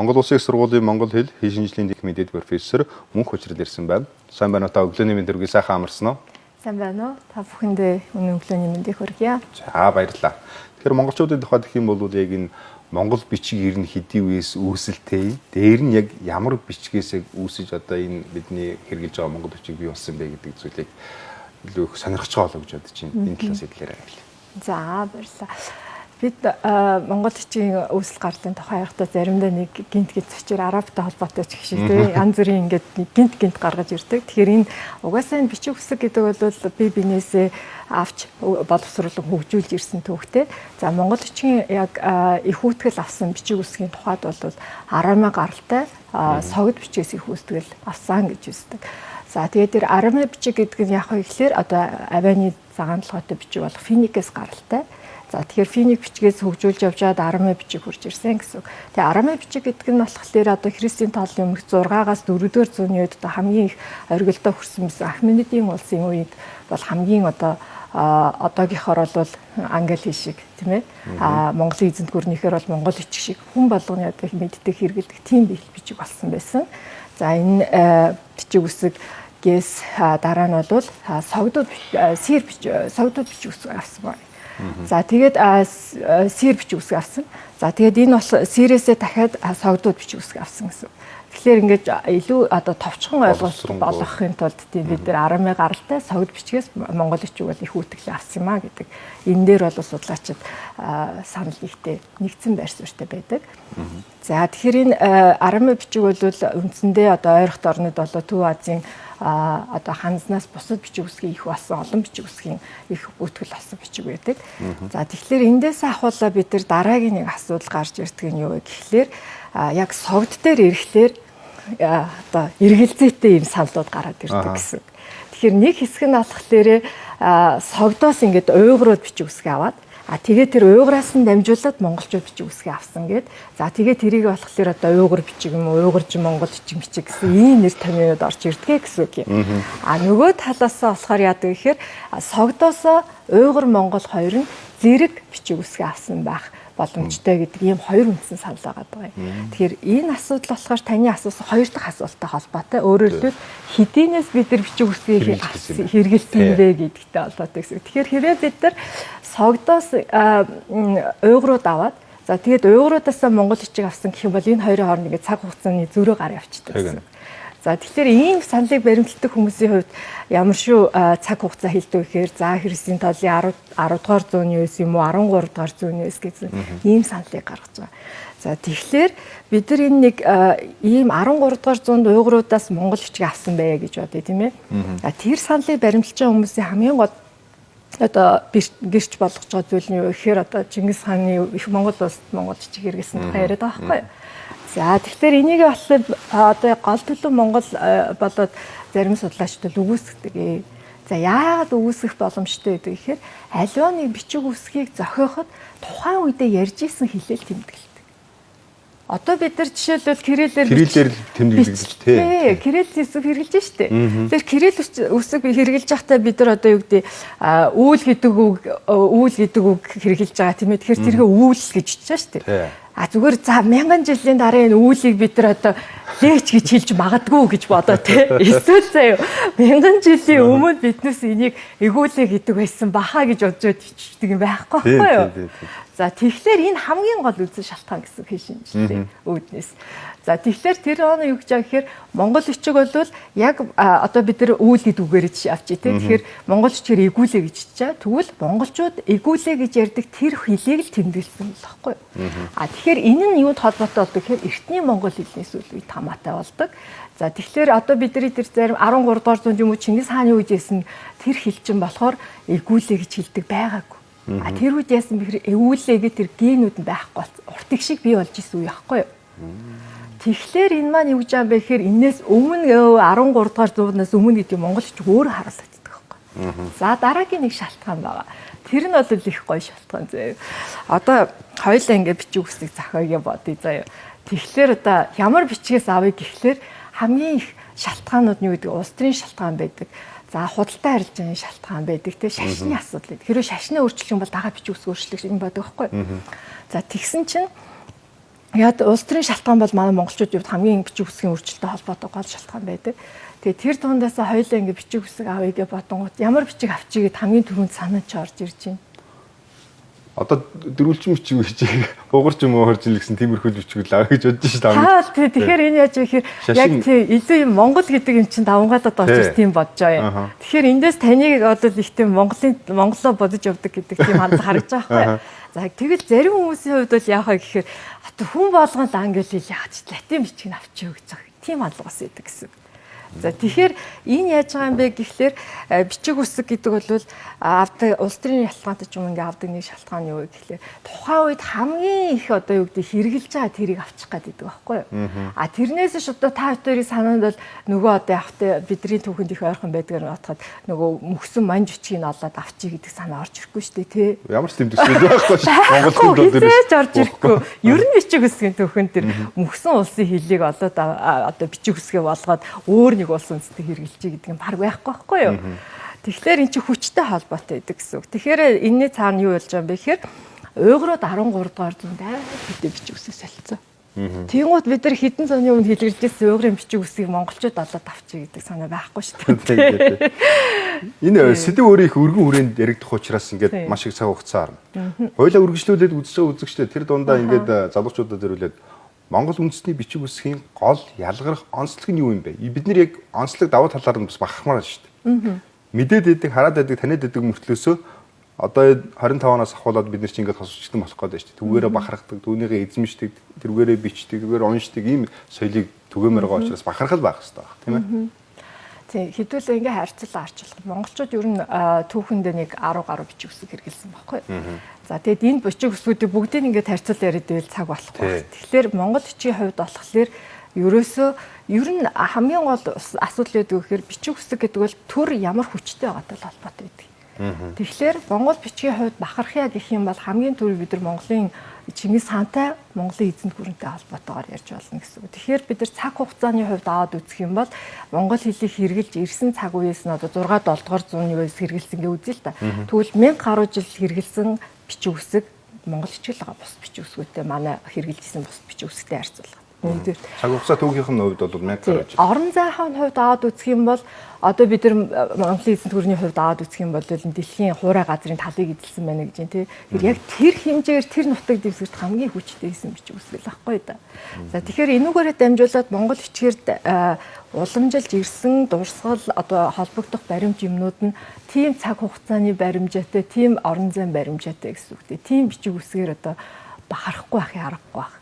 Монгол Улсын их сургуулийн монгол хэл, хэл шинжилгээний техникийн дэд профессор Мөнх Учрал ирсэн байна. Сайн байна уу, та өглөөний мэнд хүргэе, сайхан амарсан уу? Сайн байна уу? Та бүхэндээ өнөө өглөөний мэндийг хүргье. За, баярлалаа. Тэгэхээр монголчуудын тухайд гэх юм бол яг энэ монгол бичиг ер нь хэдий үеэс үүсэлтэй, дээр нь яг ямар бичгээс яг үүсэж одоо энэ бидний хэрэглэж байгаа монгол бичиг бий болсон бэ гэдэг зүйлийг илүү их сонирхож байгаа болоо гэж бодож байна. Энэ талаас хэлээрэй. За, баярлалаа. Бид монгол бичгийн үүсэл гарлын тухай ярихдаа заримдаа нэг гинт гинт зочир арабтай холбоотой ч гэх шиг тийм янз бүрийн ингээд нэг гинт гинт гаргаж ирдэг. Тэгэхээр энэ угаасаа энэ бичиг үсэг гэдэг бол бие биенээсээ авч боловсруулан хөгжүүлж ирсэн түүхтэй. За, монгол бичгийн яг их үүтгэл авсан бичиг үсгийн тухайд бол арамай гаралтай согд бичгээс их үүтгэл авсан гэж үздэг. За, тэгээд тэр арамай бичиг гэдэг нь яг вэ гэхээр одоо авианы цагаан толгойтой бичиг болох финикээс гаралтай. За, тэгэхээр финик бичгээс хөгжүүлж явжгаад арамай бичиг хурж ирсэн гэсэн үг. Тэгээ арамай бичиг гэдэг нь болохоор одоо Христийн тооллын өмнөх 6-аас 4-р зууны үед одоо хамгийн их оргилдоо хүрсэн байсан Ахменидийн улсын үед бол хамгийн одоо одоогийнхоор бол англи хэл шиг тийм ээ. А Монголын эзэнт гүрнийхээр бол монгол бичиг шиг хүн болгоны одоо мэддэг хэрэглэдэг тийм бичиг болсон байсан. За, энэ бичиг үсэг гэс дараа нь бол согдууд сэр бичиг согдууд бичиг үсэг авсан байна. За, тэгээд сэр бичиг үсэг авсан. За, тэгээд энэ бол сэрээсээ дахиад согдууд бичиг үсэг авсан гэсэн. Тэгэхээр ингээд илүү одоо товчхон ойлголт болгохын тулд тийм бид нар 10 гаралтай согд бичгээс монгол бичиг бол их үүтгэл авсан юм а гэдэг. Энэ дээр бол судлаачид санал нэгтэй нэгдсэн байр суурьтай байдаг. За, тэгэхээр энэ 10 бичиг бол үндсэндээ одоо ойрхот орнод болоо Төв Азийн одоо ханзнаас бусад бичиг үсгийн их болсон олон бичиг үсгийн их бүртгэл болсон бичиг байдаг. За, тэгэхээр эндээс ахуулаа бид нар дараагийн нэг асуудал гарч ирдэг нь юу вэ гэхлээр яг согд дээр ирэхлээр одоо эргэлзээтэй юм саналууд гараад ирдэг гэсэн. Тэгэхээр нэг хэсэг нь болохоор согдоос ингээд уйгурууд бичиг үсгээ аваад а тэгээд тэр уйгураас нь дамжуулаад монголчууд бичиг үсгээ авсан гээд. За, тэгээд тэрийг болохоор одоо уйгур бичиг юм уу, уйгурж монгол бичиг бичиг гэсэн ийм нэр томьёод орж ирдэг гэсэн үг юм. А нөгөө талаасаа болохоор яадаг гэхээр согдоосоо уйгур монгол хоёр нь зэрэг бичиг үсгээ авсан байх боломжтой гэдэг ийм хоёр үндсэн санал байгаа юм. Тэгэхээр энэ асуудал болохоор таны асуусан хоёр дахь асуулттай холбоотой. Өөрөөр хэлбэл хэдийнээс бид нар бичиг үсгийг хэрэгэлсэн бэ гэдэгтэй холбоотой гэсэн. Тэгэхээр хэрвээ бид нар согдоос уйгурууд аваад, за тэгээд уйгуруудаас монгол бичиг авсан гэх юм бол энэ хоёрын хооронд ингээд цаг хугацааны зөрөө гар явчихдаг гэсэн. За, тэгэхээр ийм саналыг баримталдаг хүмүүсийн хувьд ямар шүү цаг хугацаа хэлдэг гэхээр за Христийн тоолын 10 10 дугаар зууны үеэс юм уу 13 дугаар зууны үеэс гэсэн ийм саналыг гаргаж байгаа. За, тэгэхээр бид нар энэ нэг ийм 13 дугаар зуунд уйгуруудаас монгол бичиг авсан байя гэж бодъё, тийм ээ. Тэр саналыг баримталж байгаа хүмүүсийн хамгийн гол одоо гэрч болгож байгаа зүйл нь юу гэхээр одоо Чингис хааны их Монгол улсад монгол бичиг хэрэглэсэн тухай яриад байгаа байхгүй юу? За, тэгэхээр энийг болохоор одоо гол төлөв Монгол болоод зарим судлаачид бол үгүйсгдэг. За, яагаад үгүйсгэх боломжтой гэдэг гэхээр аливаа нэг бичиг үсгийг зохиоход тухайн үедээ ярьж исэн хэлээр тэмдэглэдэг. Одоо бид нар жишээлбэл кириллээр кириллээр тэмдэглэж тий. Кирилл үсэг хэрэглэж штэ. Тэгэхээр кирилл үсэг хэрэглэж байхдаа бид нар одоо юу гэдэг үүл гэдэг үг, үүл гэдэг үг хэрэглэж байгаа, тийм ээ. Тэгэхээр тэргээ үүл гэж бичиж штэ. А зүгээр за мянган жилийн дараа энэ үүлийг бид нар одоо лээч гэж хэлж магадгүй гэж бодоо те. Эсвэл заяа мянган жилийн өмнө биднээс энийг эгүүлээ гэдэг байсан баха гэж бодож ичдэг юм байхгүй байхгүй юу? За, тэгэхээр энэ хамгийн гол үзэл шалтгаан гэсэн хэл шинжилгээ үүднээс. За, тэгэхээр тэр он юу гэж байгаа гэхээр монгол бичиг бол яг одоо бид нар үүл гэдэг үгээр жишээ авчи те. Тэгэхээр монгол бичгээр эгүүлээ гэж чичээ. Тэгвэл монголчууд эгүүлээ гэж ярьдаг тэр хэлийг л тэмдэглэсэн л байхгүй юу? А тэгэхээр энэ нь юунд холбоотой болдог гэхээр эртний монгол хэлний сүүл үед хамаатай болдог. За, тэгэхээр одоо бидний тэр зарим 13 дугаар зуунд юм уу Чингис хааны үед яасан тэр хэл чинь болохоор эгүүлээ гэж хэлдэг байгаагүй. А тэр үед яасан бэхэр эгүүлээ гэх тэр генүүд нь байхгүй болсон. Урт их шиг бий болж исэн үе байхгүй юу? Тэгэхээр энэ маань юу гэж юм бэ гэхээр энээс өмнө 13 дугаар зуунаас өмнө гэдэг монгол бичиг өөр харуулагддаг байхгүй. За, дараагийн нэг шалтгаан байгаа. Тэр нь бол их гоё шалтгаан заяа. Одоо хоёулаа ингэ бичиг үсгийг зохиоё бодъё заяа. Тэгэхээр одоо ямар бичгээс авъя гэхлээр хамгийн их шалтгаанууд нь юу гэдэг, улс төрийн шалтгаан байдаг. За, худалдаа арилжааны шалтгаан байдаг те, шашны асуудал. Хэрвээ шашны өөрчлөх юм бол дагаа бичиг үсэг өөрчлөх юм байдаг байхгүй. За, тэгсэн чинь Яг улс төрийн шалтгаан бол манай монголчуудын хувьд хамгийн бичиг үсгийн өөрчлөлттэй холбоотой гол шалтгаан байдаг. Тэгээ тэр дундаасаа хоёулаа ингэ бичиг үсэг авъя гэж бодонгууд ямар бичиг авчиг гэд хамгийн түрүүнд санаа чи орж ирж байна. Одоо дөрвөлжин бичиг бичиг угарч юм уу орж ил гэсэн тиймэрхүү бичиг л авъя гэж бодож шээ. Та тий, тэгэхээр энэ яаж вэ гэхээр яг тий илүү юм Монгол гэдэг юм чинь давангаалаад орж ирсэн тийм бодож байгаа юм. Тэгэхээр эндээс таныг бол их тийм Монголын Монголоо бодож явдаг гэдэг тийм хандлага харагдаж байгаа байхгүй. За тэгэл зарим хүмүүсийн хувьд бол яах вэ гэхээр одоо хүн болгон л англи хэл яаж латин бичгийг авчиг гэж байгаа. Тийм хандлага бас идэг гэсэн. За тэгэхээр энэ яаж байгаа юм бэ гэхлээр бичиг үсэг гэдэг бол авдаг улс төрийн шалтгаантай ч юм ингээ авдаг нэг шалтгаан юу вэ гэхлээр тухайн үед хамгийн их одоо юу гэдэг хэрэгжилж байгаа тэрийг авчих гээд байдаг байхгүй юу. А тэрнээс ш одоо та хоёрын санаанд бол нөгөө одоо явахтай бидний түүхэнд их ойрхон байдгаар нь бодоход нөгөө мөксөн манж бичгийг нь олоод авчий гэдэг санаа орж ирэхгүй шүү дээ тий. Ямар ч тийм төсөөл байхгүй шүү. Монгол хүн дээр орж ирэхгүй. Ер нь бичиг үсгийн түүхэн тэр мөксөн улсын хэлийг олоод одоо бичиг үсгээ болгоод өөр нэг улс үндэстэн хэрэгжилж гэдэг нь баг байхгүй байхгүй юу. Тэгэхээр эн чинь хүчтэй холбоотой байдаг гэсэн үг. Тэгэхээр энэний цаана юу болж байгаа юм бэ гэхээр уйгурууд 13 дугаар зуунд хэдэн бичиг үсэг солилцсон. Тэнгуут бид нар хэдэн зууны өмнө хэрэгжилжсэн уйгурын бичиг үсгийг монголчууд олоод авчиг гэдэг санаа байхгүй шүү дээ. Энэ сэдэв өөрөө их өргөн хүрээнд яригдах учраас ингээд маш их цаг хугацаа харна. Хоёлаа үргэлжлүүлээд үзэж байгаа үзэгчдээ тэр дундаа ингээд залуучуудад зориулаад Монгол үндэсний бичиг үсгийн гол ялгарх онцлог нь юу юм бэ? Бид нэр яг онцлог давуу талаар нь бас бахархмаар байна шүү дээ. Мэдээд байдаг, хараад байдаг, таниад байдаг мөртлөөсөө одоо 25 оноос ахуулаад бид нар чинь ингээд хосчтон болох гээд байна шүү дээ. Түүгээрээ бахархдаг, түүнийгээ эзэмшдэг, тэрүүгээрээ бичдэг, тэрүүгээр уншдаг ийм соёлыг түгээмээр байгаа учраас бахархал байх хэрэгтэй байна, тийм ээ. Тийм, хэдүүлээ ингээ харьцуулаа арчлах. Монголчууд ер нь түүхэндээ нэг 10 гаруй бичиг үсэг хэрэгэлсэн байхгүй. За тэгэд энэ бичиг үсгүүдийг бүгдийг ингээд харьцуул яриад байвал цаг болохгүй. Тэгэхээр монгол бичгийн хувьд болохоор ерөөсөө ер нь хамгийн гол асуудал юу гэхээр бичиг үсэг гэдэг бол төр ямар хүчтэй байгаатай холбоотой байдаг. Тэгэхээр монгол бичгийн хувьд бахархъя гэх юм бол хамгийн түрүү бид нар Монголын Чингис хаантай, Монголын эзэнт гүрэнтэй холбоотойгоор ярьж болно гэсэн үг. Тэгэхээр бид нар цаг хугацааны хувьд аваад үзэх юм бол монгол хэлийг хэрэгжилж ирсэн цаг үеэс нь одоо 6 7 дугаар зууны үеэс хэрэгэлсэн гэж үзье л та. Тэгвэл 1000 гаруй жил хэрэгэлсэн бичиг үсэг монгол бичиг л байгаа бус бичиг үсгүүдтэй манай хэрэгжилж исэн бус бичиг үсгтэй харьцуулах. Нэгдүгээр. Цаг хугацаа түүхийнх нь хувьд бол 1000 гаруй жил. Орон зайхын хувьд аваад үзэх юм бол одоо бид нар Монголын эзэнт гүрний хувьд аваад үзэх юм бол дэлхийн хуурай газрын талыг эзэлсэн байна гэж юм тий. Тэр яг тэр хэмжээгээр тэр нутаг дэвсгэрт хамгийн хүчтэй гэсэн бичиг үсэг л байхгүй да. За тэгэхээр энүүгээрээ дамжуулаад монгол бичгээр уламжилж ирсэн дурсгал одоо холбогдох баримт юмнууд нь тийм цаг хугацааны баримжаатай, тийм орон зайн баримжаатай гэсэн үг тий. Тийм бичиг үсгээр одоо бахархгүй байх аргагүй байх.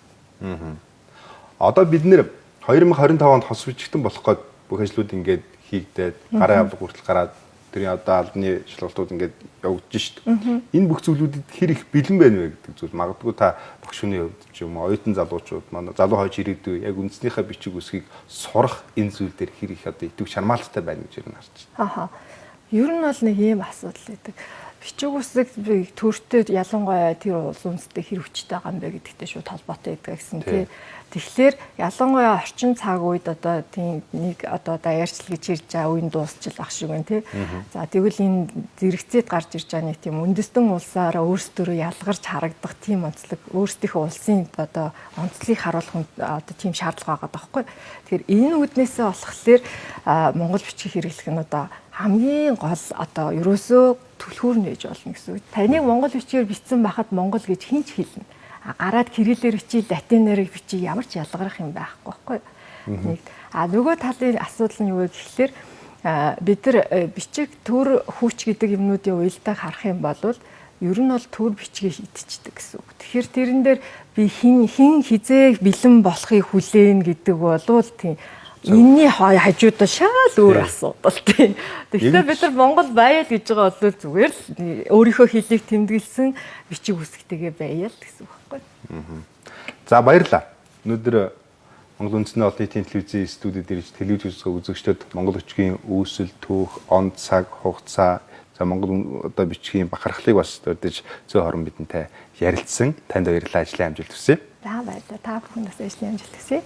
Одоо бид нэр 2025 онд хос бичигтэн болох гээд бүх ажлууд ингээд хийгдээд гарын авлага хүртэл гараад тэрийн одоо албаны шалгалтууд ингээд явагдаж шít. Энэ бүх зүйлүүдэд хэр их бэлэн байна вэ гэдэг зүйл магадгүй та багш хүний хувьд ч юм уу оюутан залуучууд манай залуу хойч ирээдүй яг үндснийхээ бичиг үсгийг сурах энэ зүйл дээр хэр их одоо идэвх чармаалттай байна гэж ер нь харж байна. Аха. Ер нь бол нэг ийм асуудал байдаг. Бичиг үсэг төртөө ялангуяа тэр улс үндэстэй хэр хүчтэй байгаа юм бэ гэдэгтэй шууд холбоотой байдаг гэсэн тий. Тэгэхээр ялангуяа орчин цаг үед одоо тийм нэг одоо даяарчл гэж ирж байгаа үеийн дуусчил ах шиг байна тий. За тэгвэл энэ зэрэгцээд гарч ирж байгаа нэг тийм үндэстэн улсаараа өөрсдөө ялгарч харагдах тийм онцлог өөрсдийнхөө улсын одоо онцлогийг харуулах одоо тийм шаардлага байгаа даахгүй. Тэгэхээр энэ үүднээсээ болохоор монгол бичгийг хэрэглэх нь одоо хамгийн гол одоо ерөөсөө түлхүүр нь байж болно гэсэн үг. Таныг монгол бичгээр бичсэн байхад монгол гэж хэн ч хэлнэ. Гараад кириллээр бичиж, латинаар бичиж ямар ч ялгарах юм байхгүй байхгүй. Нэг а нөгөө талын асуудал нь юу вэ гэхлээр бид нар бичиг төр хүч гэдэг юмнуудын уялдааг харах юм бол ер нь бол төр бичгийг идчихдэг гэсэн үг. Тэгэхээр тэрэн дээр би хин хин хизээ бэлэн болохыг хүлээн гэдэг болвол тийм энэний хажуудаа шал өөр асуудал тийм. Тэгэхээр бид нар Монгол байя л гэж байгаа бол зүгээр л өөрийнхөө хэлийг тэмдэглэсэн бичиг үсгтэйгээ байя л гэсэн үг байхгүй. За баярлалаа. Өнөөдөр Монгол Үндэсний олон нийтийн телевизийн студид ирж телевиз үздэг үзэгчдэд монгол бичгийн үүсэл, түүх, он, цаг, хугацаа, за монгол одоо бичгийн бахархлыг бас дурдж зөө хорон бидэнтэй ярилцсан. Танд баярлалаа. Ажлын амжилт хүсье. За баярлалаа. Та бүхэнд бас ажлын амжилт хүсье.